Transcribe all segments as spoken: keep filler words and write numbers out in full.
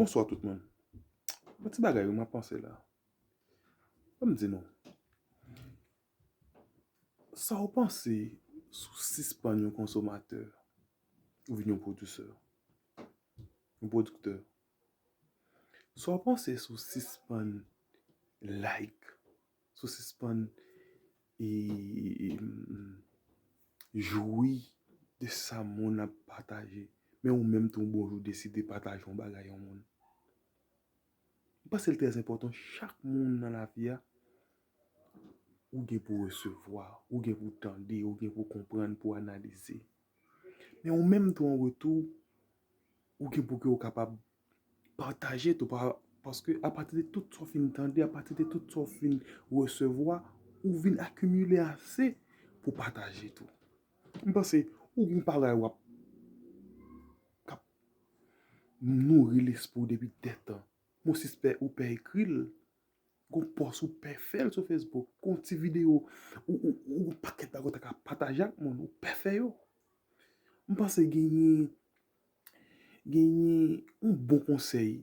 Bonswa tout moun. Yon ti bagay wi m ap panse la. Ban m di nou. Sa w panse si w sispann yon konsomatè, ou vin yon pwodisè, yon pwodiktè? Sa w panse si w sispann like, si w sispann e, e, e, mm, jwi de sa moun ap pataje, men ou menm tou yon bon jou deside pataje yon bagay yon moun? M panse l trè enpòtan, chak moun nan lavi a, ou gen pou resevwa, ou gen pou tande, ou gen pou konprann, pou analize. Men ou menm tou an retou, ou gen pou ke ou kapab pataje tou, pa, paske apati de tout sa w fin tande, apati de tout sa w fin resevwa, ou vin akimile ase pou pataje tou. M panse ou gen yon bagay w ap k ap nouri lespri w depi dètan. Mwen sispè ou pè ekri l. Gon pòs ou pè fè l sou Facebook. Gon ti videyo ou, ou, ou gon pakèt bagay ou ta ka pataje ak moun, ou pè fè yo. M panse genyen, genyen yon bon konsèy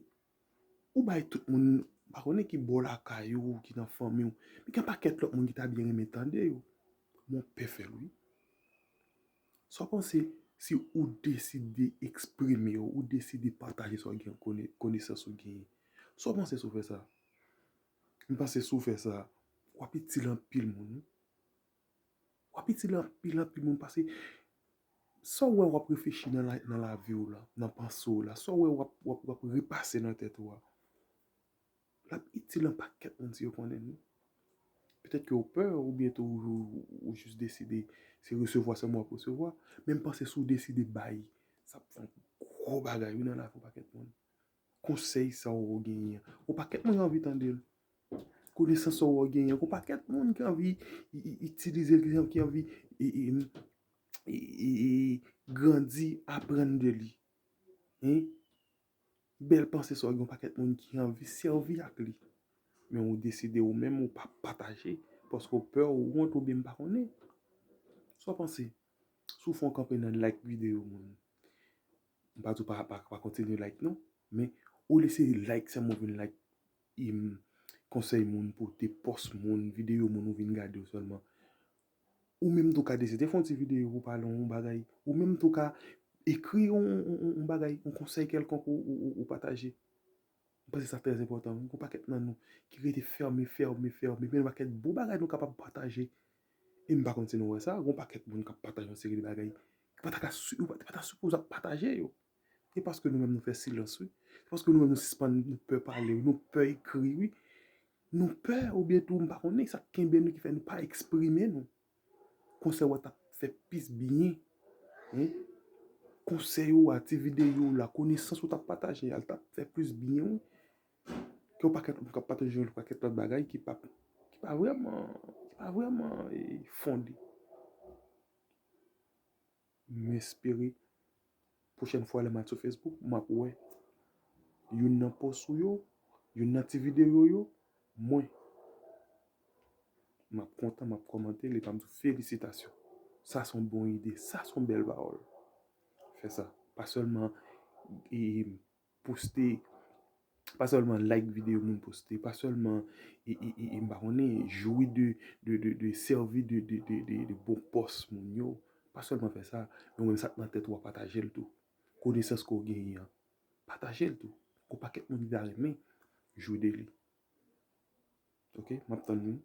ou bay tout moun, m pa konnen ki bò lakay ou, ki nan fanmi w, men gen pakèt lòt moun ki ta byen renmen tande yo. Men w pè fè l wi. Sa w panse si ou deside eksprime w, ou deside pataje sa w gen kone-, konesans ou genyen? Sa w panse si w fè sa? M panse si w fè sa, w ap itil anpil moun wi. W ap itil anpil, anpil moun, paske sa w wè w ap reflechi nan la, nan lavi w la, nan panse w la, sa w wè w ap, w ap, w ap repase nan tèt ou a, l ap itil yon pakèt moun si yo konnen l wi. Petèt ke w pè, oubyen tou ou, ou jis deside se resevwa sèlman w ap resevwa, men m panse si w deside bay, sa ap fè yon gwo bagay wi nan lavi yon pakèt moun. Konsèy sa w genyen an, yon pakèt moun anvi tande l. Konesans sa w genyen an, yon pakèt moun ki anvi i- i- itilize l, ki anvi i- i- i- i- i- grandi, aprann de li. Hein? Bèl panse sa w gen, yon pakèt moun ki anvi sèvi ak li. Men ou deside ou menm ou pa pataje, paske w pè, ou wont, oubyen m pa konnen. Sa w panse? Si w fè yon kanpe nan like videyo moun, m pa di w pa, pa, pa kontinye like non, men ou lese like sèlman ou vin like, im, konsèy moun pote, pòs moun, videyo moun ou vin gade yo sèlman. Ou menm tou ka deside fè yon ti videyo pou pale yon bagay. Ou menm tou ka ekri yon, yon, yon, yon bagay, yon konsèy kèlkonk ou, ou, ou, ou pataje. M panse sa trè enpòtan wi. Gon pakèt nan nou ki rete fèmen, fèmen, fèmen. Men yon pakèt bon bagay nou kapab pataje. E m pa konn si nou wè sa, gon pakèt moun k ap pataje yon seri de bagay ki pa ta ka si-, yo pa, pa ta sipoze ap pataje yo. Se paske nou menm nou fè silans wi. Se paske nou menm nou sispann, nou pè pale wi, nou pè ekri wi. Nou pè oubyen tou m pa konnen sa k kenbe nou ki fè nou pa eksprime nou. Konsèy w a t ap fè plis byen. Hein? Konsèy ou a, ti videyo w la, konesans ou t ap pataje a, l t ap fè plis byen wi. Ke yon pakèt moun k ap pataje yon pakèt lòt bagay ki pa, ki pa vrèman, ki pa vrèman e, fonde. M espere pwochèn fwa lè m al sou Facebook, m ap wè youn nan pòs ou yo, youn nan ti videyo yo, mwen. M ap kontan, m ap kòmante l epi m ap di w felisitasyon. Sa se yon bon ide, sa se yon bèl pawòl. Fè sa. Pa sèlman e, poste, pa sèlman like videyo moun poste, pa sèlman e, e, e, e, m pa konnen, jwi de, de, de, de sèvi de, de, de, de, de bon pòs moun yo. Pa sèlman fè sa, men ou menm sa k nan tèt ou a pataje l tou. Konesans ke w genyen an, pataje l tou. Gon pakèt moun ki ta renmen jwi de li. Ok, m ap tann nou.